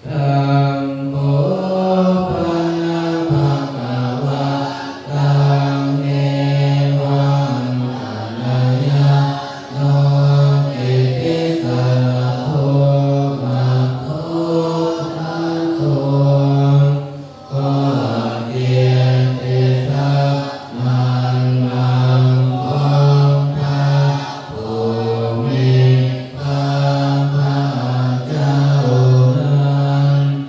Taṃ kho pana bhagavā taṃ evaṃ kalyāṇo kittisaddo maggo sattho. ຂໍ້ເກີດເປັນສັບມັນລັງຂອງພະຜູ້ມີພະພາກເຈົ້ານັ້ນ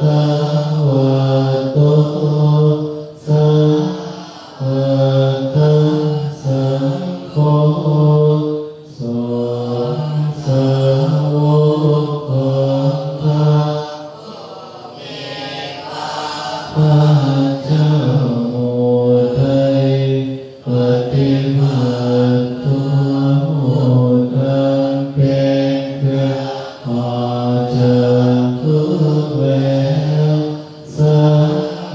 ວະໂຕ ສາວະກະສັງໂຄ ສົງສາວົກຂອງພະ ພະເຈົ້າໝູ່ໃດ ປະຕິບັດຕົວຮູ້ທຳເປັນເຄື່ອງອອກຈາກທຸກແລ້ວ ສາ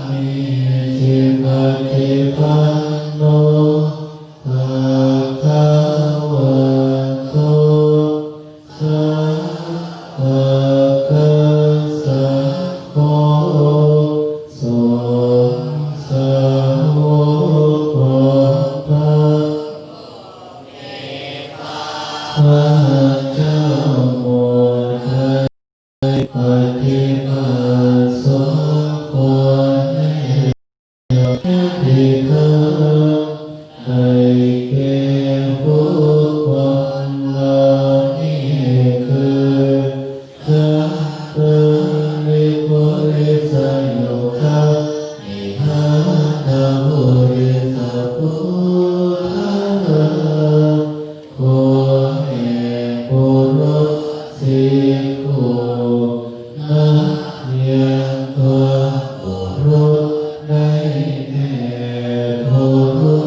ມີຈິປະຕິປັນໂນ ພະຄະວະໂຕ ສາວະກະສັງໂຄ ສົງສາວົກຂອງພະ ພະເຈົ້າໝູ່ໃດ ປະຕິບັດສົມຄວນແລ້ວ ຍາຕິທຳ ໃຫ້ແກ່ບຸກຄົນເຫຼົ່ານີ້ຄື ຈັດຕາລິປຸລິສະໂຍຄາ ນິຫັດຖະບຸລິສະປຸດທະ ຜູ້ແມ່ນບຸລຸດສິກຂຸ ນາຍັງກະບຸລຸດໃດແຕ່ບຸລຸ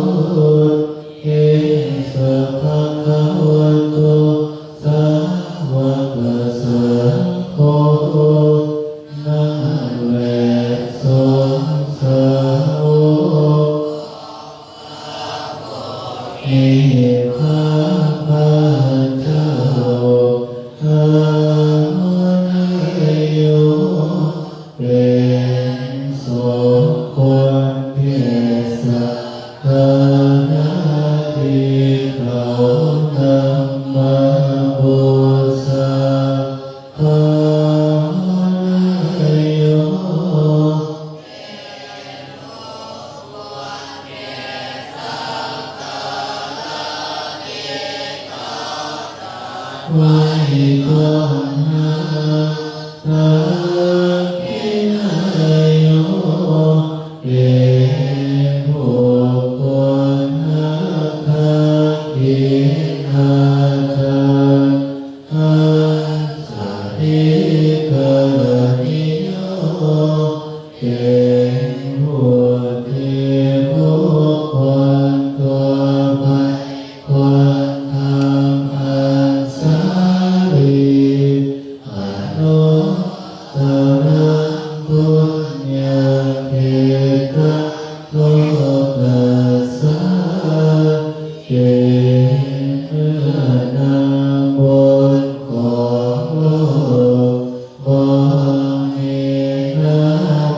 ດ ເອສະພະຄະວະໂຕ ສາວະກະສັງໂຄ ນັ້ນແຫຼະ ສົງສາວົກ ມີພະພະເຈົ້າ ທຳມະນາຍົກ ເປັນສົງຄວນເທດສະການະທີ່ເຂົ້ານຳມາບູຊາ ພະນາຍົກ ໄວ້ກ່ອນໜ້າ ທັກຂິນາຍົກ ເປັນບຸກຄົນນັບຖື ທັກຂິນາທານ ອັນສະລິກະລະນິໂຍ ເປັນຜູ້ທີ່ບຸກຄົນທົ່ວໄປຄວນທຳອັນສາລີ ອະນຸດຕະລັງປຸນຍັງເຂດຕັງ ໂລກັດສາ ເປັນເນື້ອນາບຸນຂອງໂລກ ບໍ່ມີນາ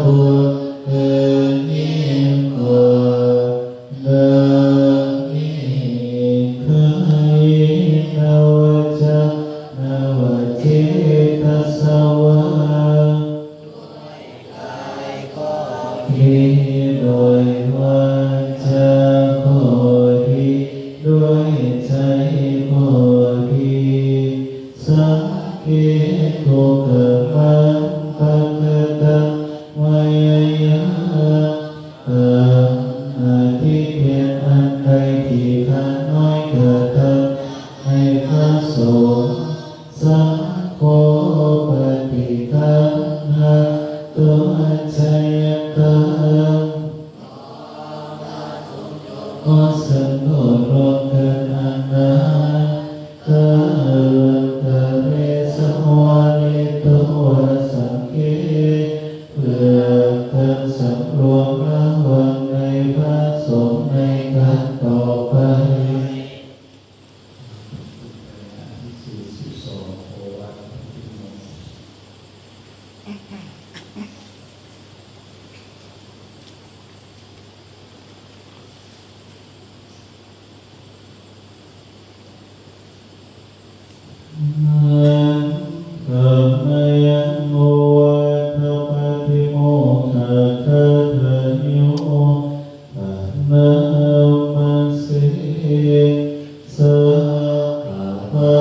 ບຸນອື່ນຍິ່ງກວ່າເລື່ອງນີ້ ຄາເຍນະວາຈາ ນະວະເຈຕະສະວາ ດີ ດ້ວຍວາຈາກໍດີ ດ້ວຍໃຈກໍດີ ສັກຂີຄຸກກະມັງ ປັກກະຕັງ ມະຍາຍາ ກຳອະທິເພນອັນໃດທີ່ຂ້ານ້ອຍກະທຳໃຫ້ພະສົງ ສັງໂຄ ປະຕິຄັນຫະຕຸຈະຍັນຕັງ ຂໍພະສົງຈົ່ງຂໍສະໜອບພວມກັນອັນນານ ກາລັນຕະເລ ສະວາລິໂຕ ວະສັງເກ ເພື່ອການສຳລວມລະວັງໃນພະສົງໃນການຕໍ່ໄປ. ອັງຄະມະຍັງ ໂອວາທະປະຕິໂມກຂະຄາຖາໂຍ ປະນາມະເສ ສະຫະປະ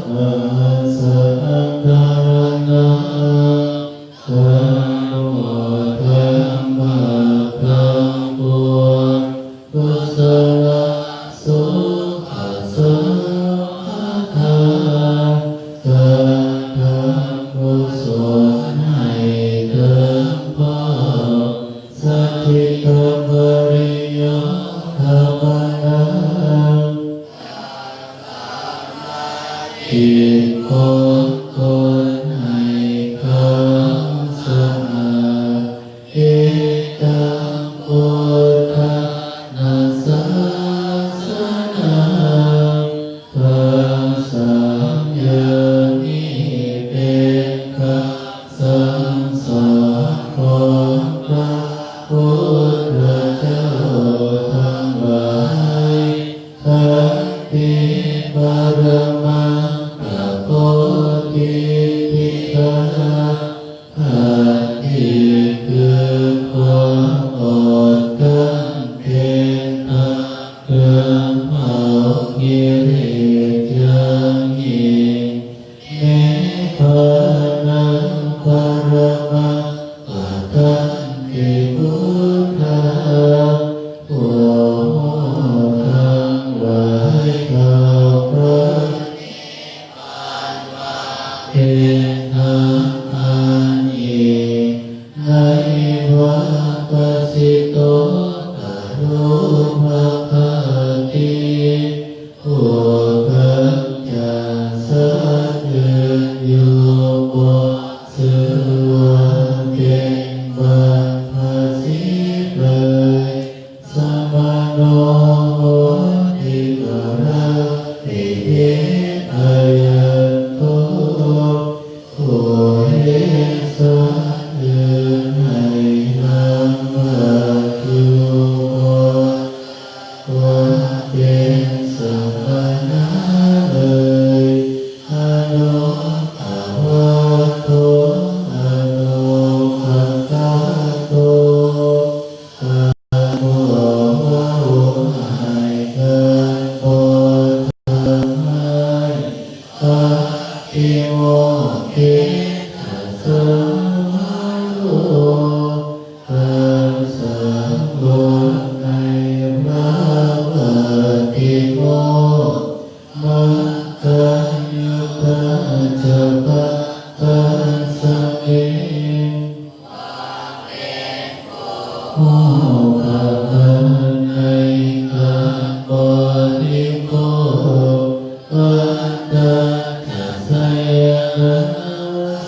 ຫາສະອັງຄາຣະນັງ ກາ ທັງໝົດທັງປວງ ກຸສະລະສຸຂະສວາທາ ສັດທັງກຸສົນໃຫ້ເຖິງພ້ອມ ສະຖິດຕະປະລິໂຍທະມະນັງ ຈິດຂອງຕົນໃຫ້ຂາວສະອາດ ເອຕັງພຸດທານາສາສະນັງ ພະສັງຍານີ້ເປັນຄຳສັ່ງສອນຂອງພະພຸດທະເຈົ້າທັງຫຼາຍ ຂັນຕິປະລະມັງ ກະໂພທິທິກະ ຂັນຕິຄືຄວາມອົດກັ້ນ ເປັນທາງເຄື່ອງເຜົາກິເລດຢ່າງຍິ່ງ ນິບພານັງປະລະມັງ ວັດທັນຕິພຸດທາ ຜູ້ຮູ້ທັງຫຼາຍກ່າວພະນິບພານວ່າ ເປັນທາງອັນຍິ່ງໃນ ວິປັດສະໂຕກະໂລພະຄະຕິ ຜູ້ກຳຈັດສັດອື່ນຢູ່ ບໍ່ຊື່ວ່າເປັນບັນພະສິດເລີຍ ສະມະໂນ ໂຫຕິກະລາ ວິເທສະຍັນໂທ ຜູ້ເຮັດສັດອື່ນໃຫ້ລຳບາກຢູ່ ບໍ່ວ່າເປັນສະມະນະເລີຍ ອະໂນຄະວາໂຕ ອະໂນຄະກາໂຕ ກະບໍ່ເວົ້າໃຫ້ເກີດບໍ່ທຳຮ້າຍ ປາຕິໂມກເຂດຕະສາວະໂລ ພະສັງວົນໃນພະປາຕິໂມກ ມັກຄະຍຸຕະຈະປະຕັດສະມິງ ຮູ້ປະມານໃນການບໍລິໂພກ ປັນຕະຈະໄຊຍະນາ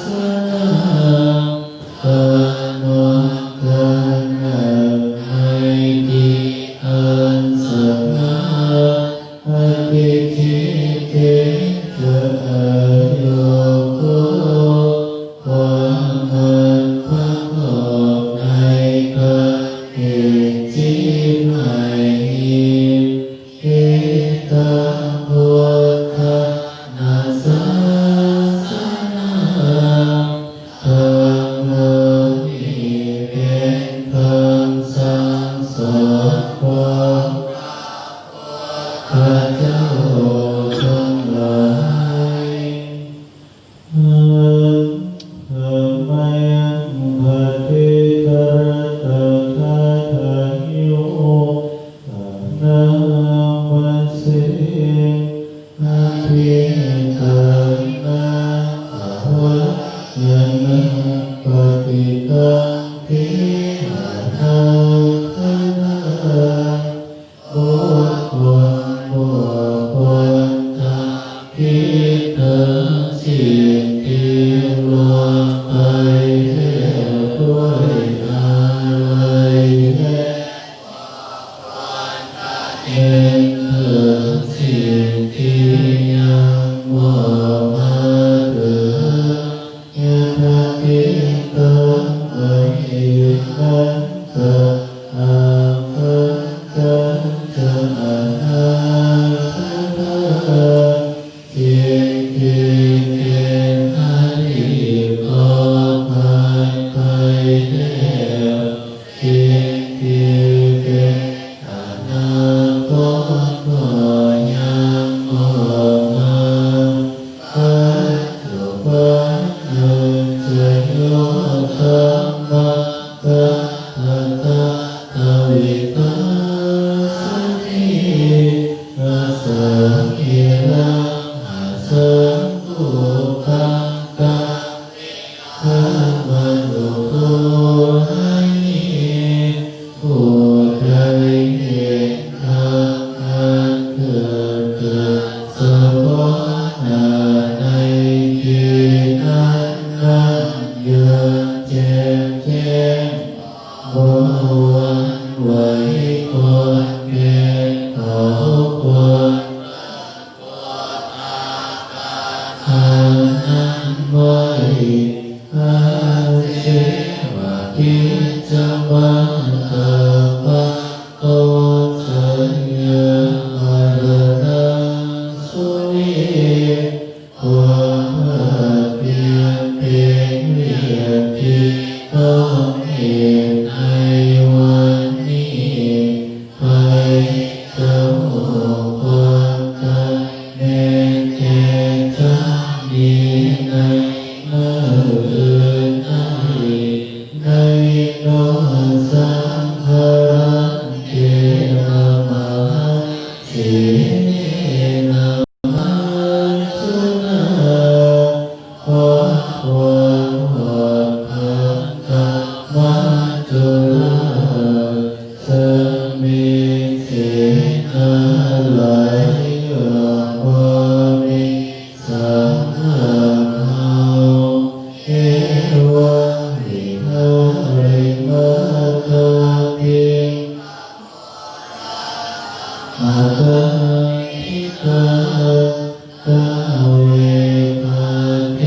ສະນາ ອານອງການໃນທີ່ອັນສະຫງ່າ ອະຕິທິເຕຈະອາໂຍໂກ ຄວາມມັນປະກອບໃນການເຮັດຈິດໃຫ້ອີກ ເອຕັງພຸດທານາສາສະນັງ ທຳເຫຼົ່ານີ້ເປັນຄຳສັ່ງສອນຂອງພະພຸດທະເຈົ້າທັງຫຼາຍ. ທຳມະຍັງ ປະຕິກະລະຕະຖາທະໂຍ ຕະນາມະເສ ອະທິຕັງ ນາຄະວາຍະນາ ປະຕິຕັງ ທິລະນາຄະນາ ບົດຄວນບອກຄວນທຳຜິດທັງສິ້ນທີ່ລ່ວງໄປແລ້ວດ້ວຍອາໄລ ແລະ ເຫັນເຖິງສິ່ງທີ່ຍັງບໍ່ມາເກີດ ຍະຖາທິຕັງ ມະຫິນັນຕະ ອາຄັນຕັນຈະ ອະນາຄະຕາ ສິ່ງທີ່ເປັນອະດີດກໍຜ່ານໄປແລ້ວ ສິ່ງທີ່ເປັນອະນາຄົດກໍຍັງບໍ່ມາ ປັດຈຸບັນນະ ຈະໂຍ ທຳມະ ເຫດໃນວັນນີ້ ໃຜຈະຮູ້ຄວາມໄດ້ແມ້ແຕ່ຊາດນີ້ໃນມື້ອື່ນໄດ້. ນະໂມ ສັງຄະລັນເຕ ນະມະຫະ ເສເນ ນະມະຫາສຸນາ ຂໍຄວາມຮອດພັນທຳມະຈຸລາ ສັງເມເສນາຫຼາຍ ເພື່ອບໍ່ມີສັງລັບເຮົາ ເອວັງ ວິຫາເຣ ມະຄາພິງ ມະກາຍະ ກະເວ ພະເທ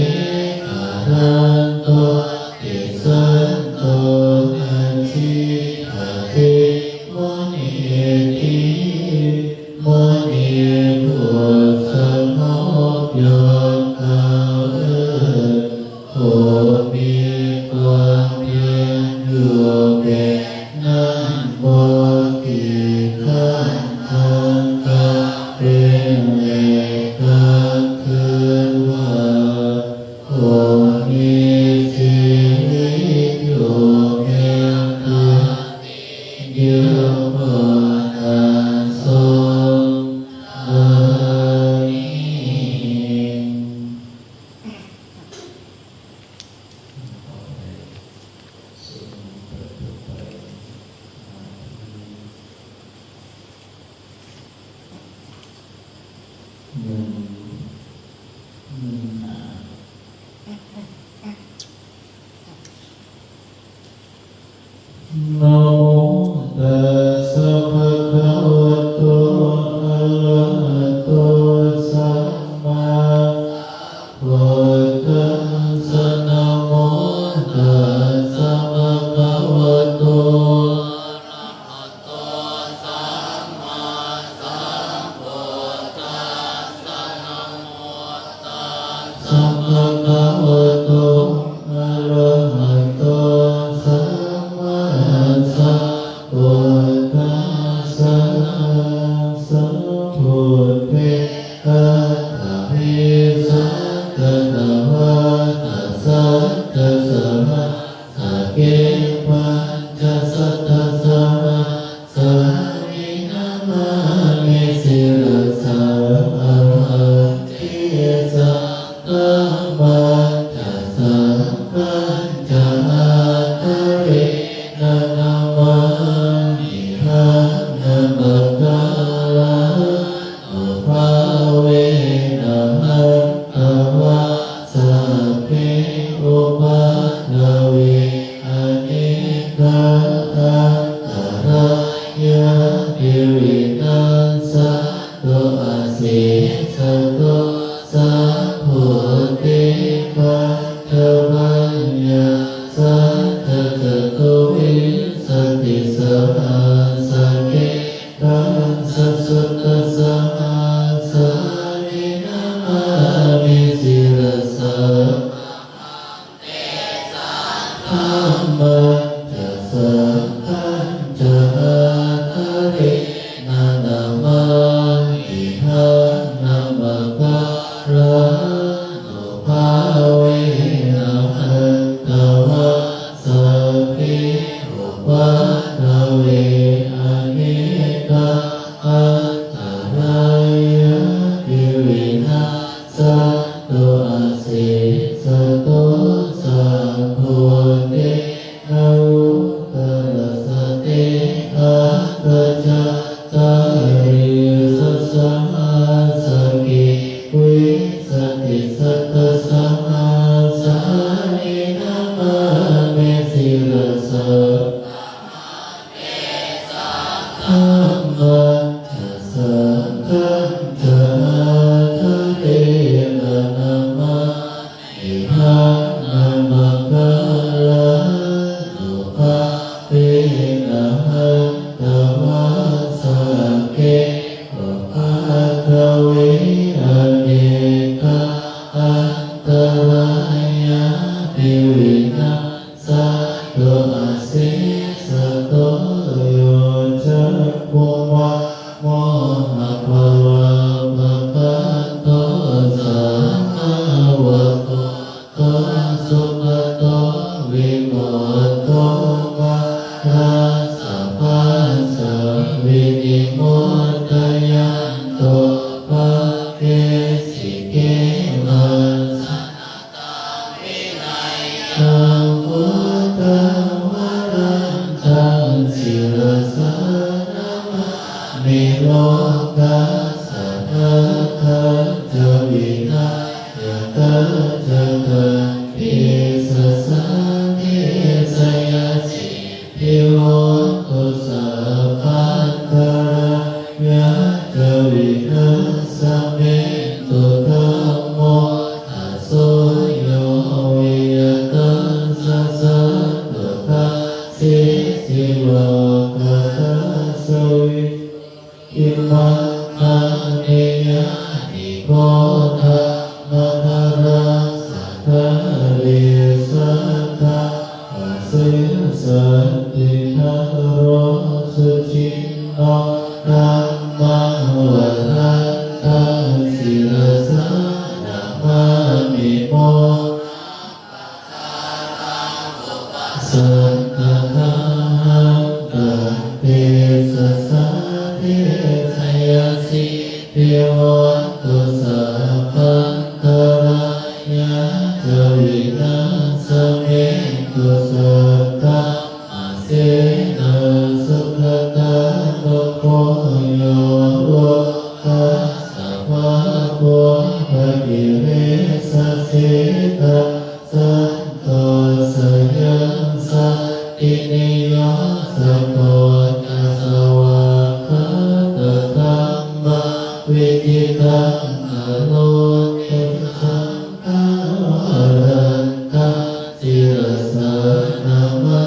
ກະ ລັນໂຕ ຕິສະນໂຕ ອະຈິດຖະເທ ມຸນີຕິ ມຸນີຜູ້ສະຫງົບຢູ່ ກ່າວເອີ້ນ ຜູ້ມີຄວາມພຽນຢູ່ແບບນັ້ນ ບໍ່ຂີ້ຄ້ານທັງກາງເວັນ ແລະ ກາງຄືນວ່າ ຜູ້ມີຊີວິດຢູ່ແມ່ນທາງດຽວບໍ່ໜ້າສົມ. ອາເມນ. ນະໂມຕັດສະ ພະຄະວະໂຕ ອະລະຫະໂຕ ສຳມາ ພຸດທັດສະ ນະໂມຕັດສະ ພະຄະວະໂຕ ອະລະຫະໂຕ ສຳມາສຳພຸດທັດສະ ນະໂມຕັດສະ ພະຄະວະໂຕ ອະລະຫະໂຕ ສຳມາສຳພຸດທັດສະ ສຳພຸດເທ ອັດຖະວິສາ ກະຕະວາ ຕະສັດຈະ ສະຫະສະເກ ປັນຈະສັດຕະສະຫະສາມິ ນະມາມິ ສິລະສາ ອະຫັງ ເທສະ ທຳມັນຈະ ສັງຄັນຈະ ອັດຖະເຣນະ ນະມາມິຫັງ ນະມະກາລາ ນຸພາເວນະ ຫັນທະວາ ສັບເພ ອຸປັດທະເວ ອະເນກາ ອັນຕະລາຍາ ຕິວິນັດສັນຕຸ ອາເສສະຕຸ ສັງພຸດເທ ປັນຈະບັນຍາ ສັດຈະ ຈະຕຸວິງສະຕິ ສະຫັດສະເກ ທັງສະ ສຸດຕະສະຫັດສາມິ ນະມາມິ ສິລະສາ ທຳມັນຈະ ສັງຄັນຈະ ອັດຖະເຣນະ ນະມາມິຫັງ ນະມະກາລາ ນຸພາເວນະ ຫັນທະວາ ສັບເພ ອຸປັດທະເວ ອະເນກາ ອັນຕະລາຍາ ຕິວິນັດສັນຕຸ ອາເສສະຕຸ ສັງພຸດເທ ນະໂວຕະຣັດສະເຕ ອັກຂະຈັດຕາລິສະ ສະຫັດສະເກ ວິງສະຕິ ສັດຕະສະຫັດສາມິ ນະມາມິ ສິລະສາ ເສ ສິໂລກະທາສະວິ ອິມັງ ທະເມຍານິ ໂກດຳມະທາຣັງ ສະທາເຣ ສະທາ ປະເສ ສັນຕິທາໂຣ ສຸຈິນໂນ ທຳມັງ ວະທັນຕັງ ສິລະສາ ນະມາມິ ໂມ ສັນຕະທາຫັນຕັງ ເຕຊະສາ ເທ ຈະຍະສິດທິໂຫນຕຸ ສັບພັນຕະລາຍະ ຈະວິນາສະເມນຕຸ ສັດທັງ ມະເສນາ ສຸຂະຕານຸໂພ ໂຍ ໂລກັສສະ ພະໂຄ ພະກິເລສະເສຕະ ສັນໂຕ ສະຍັງ ສັນຕິນິໂຍ ສະໂກ ຈະ ສະຫວາກຂາຕະ ທຳມັງ ວິກິຕັງ ອະໂລເກ ສັງຄັງ ວະຣັດຕັງ ສິລະສາ ນະມາ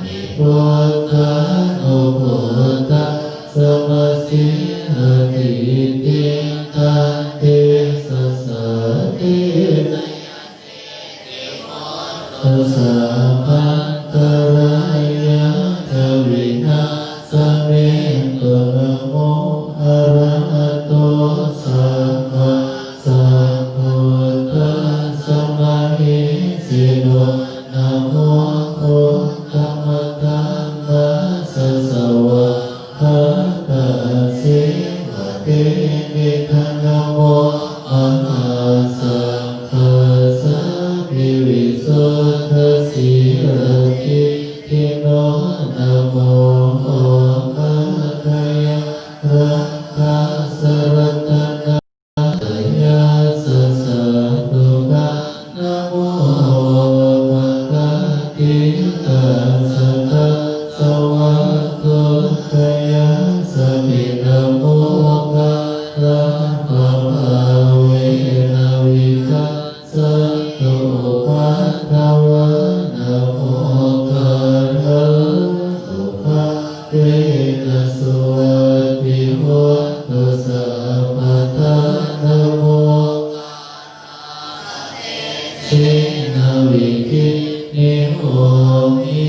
ມິ ພຸດທານຸພຸດທັງ ສະມະເສນະ ທິຕິງ ຕັງ ເຕຊະສາ ເທ ສະຍະສິດທິໂຫນຕຸ ສັບພັນຕະລາຍະ ຈະວິນາສະເມນຕຸ ນະໂມ ອະລະຫະໂຕ ສຳມາ ສຳພຸດທັດສະ ມະເຫສິໂນ ນະໂມ ພຸດທະມະທຳມະສະ ສະຫວາກຂາຕະ ເສວະເທ ມິທະ ນະໂມ ມະຫາສັງຄາສະ ວິ ວິສຸດທະສີລະ ທິດຖິໂນ ນະໂມ ໂອພາທະຍາ ລັກຂະ ສະລັດຕະນະ ຕະຍາສະ ສາທຸກາ ນະໂມ ໂອພະຄະຕິຕາສະ ຕັດສະ ວັດຖຸຕະຍາສະຕິ ນະໂມ ພະລະພະພາເວນະ ວິກາສັນຕຸ ອຸປັດຖະວາ ນະໂມ ຄາລັນຕຸ ພາເວນະ ສຸວັດຕິໂຫນຕຸ ສັບພະທາ ນະໂມ ເສນະ ວິກິດນິໂຫມິ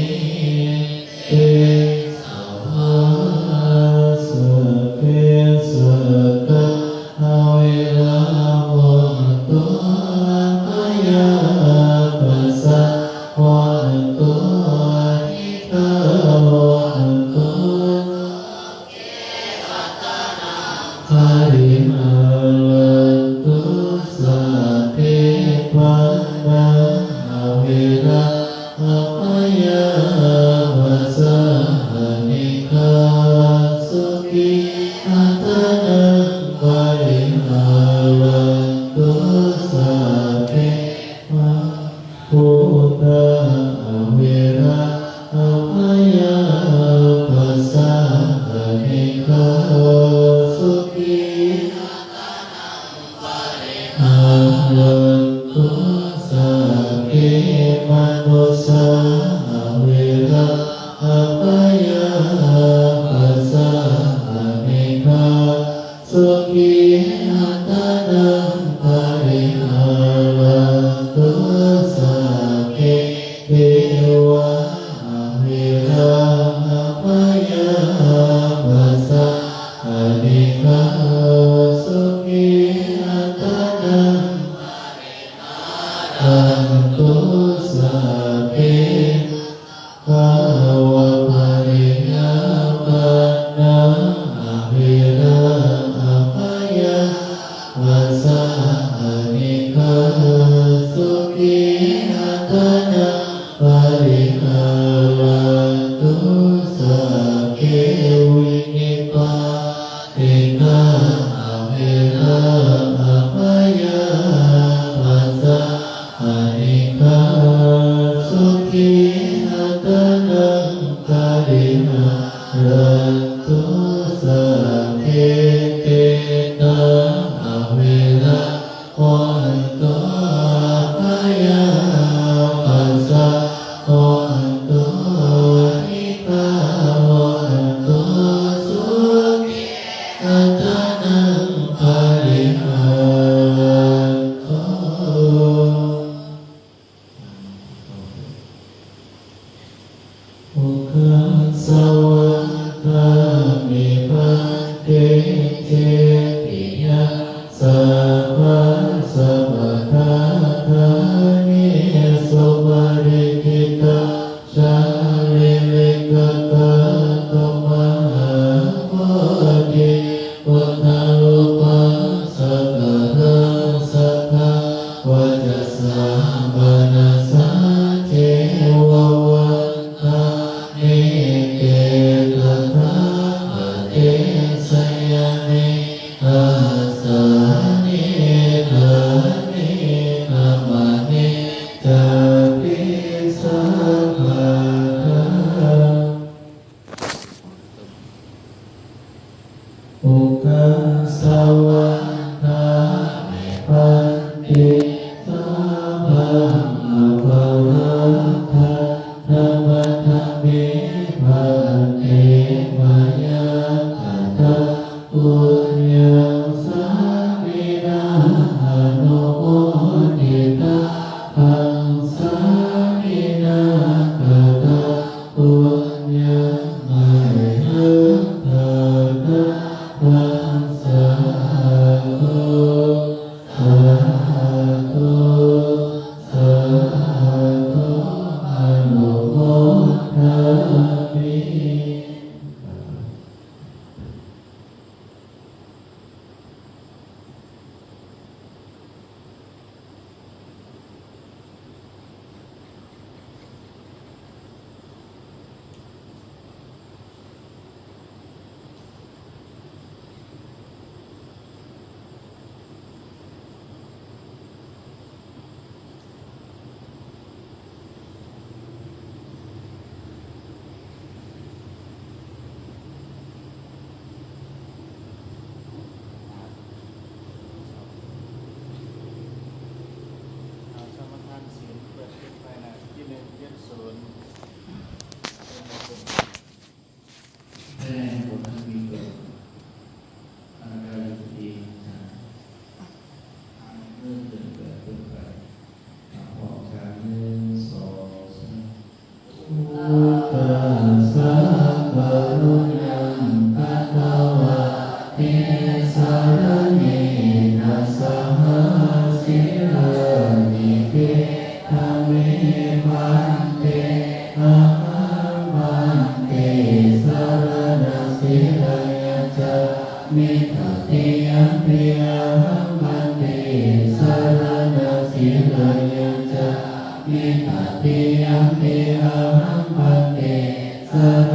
ເຕສະວາ ສັບເພ ສັດຕາ ອະເວລາ ໂຫນຕຸ ອາພະຍາ ປັດຊາ ໂຫນຕຸ ອານິກາ ໂຫນຕຸ ສຸ ເກ ອັດຕະນັງ ປະລິຫາຣັນຕຸ ສັບເພ ປານາ ອະເວລາ ອາພະຍາ ປັດຊາ ອານິກາ ສຸຂີ ອັດຕະນັງ ປະລິຫາຣັນຕຸ ສັບເພ ມະ ພຸດທາ ອະເວລາ ອາພະຍາ ປັດຊາ ອານິກາ ສຸຂີ ອັດຕະນັງ ປະລິຫາຣັນຕຸ ສັບເພ ມະນຸດສາ ອະເວລາ ອາພະຍາ ປັດຊາ ອານິກາ ສຸຂີ ອັດຕະນັງ ປະລິຫາຣັນຕຸ ສັບເພ ເທວາ ອະເວລາ ອາພະຍາ ປັດຊາ ອານິກາ ສຸຂີ ອັດຕະນັງ ປະລິຫາຣັນຕຸ ສັບເພ ພາວະ ປະລິຍາ ປານາ ອະເວລາ ອາພະຍາ ປັດຊາ ອານິກາ ສຸຂີ ອັດຕະນັງ ປະລິຫາຣັນຕຸ ສັບເພ ວິນິປາ ຕິກາ ອະເວລາ ອາພະຍາ ປັດຊາ ອານິກາ ສຸຂີ ອັດຕະນັງ ປະລິຫາຣັນຕຸ ສັບເພ ເຕຕາ ອະເວລາ ໂຫນຕຸ ອາພະຍາ ປັດຊາ ໂຫນຕຸ ອາ Bhante, mayā kataṃ puññaṃ sāminā anumoditabbaṃ, sāminā kataṃ puññaṃ mayhaṃ dātabbaṃ. Sādhu, sādhu, sādhu, anumodāmi. ສະມາທານສິນ ເປີດເກັບໄວ້ໜ້າທີໜຶ່ງ ເຈັດສູນ. ແສດງຜົນອັນມີເກີດ ອັນກາຍຢູ່ທີ່ ອັນເກີດເກີດເກີດໄປ ພ້ອມກັນ ໜຶ່ງ ສອງ ສາມ. Buddhassa karuṇaṃ katvāti saraṇena saha sīlāni gedha me bhante. Ahaṃ bhante saraṇaṃ sīlaṃ yācāmi. Tatiyampi ahaṃ bhante saraṇaṃ sīlaṃ yācāmi. Tatiyampi ahaṃ bhante saraṇaṃ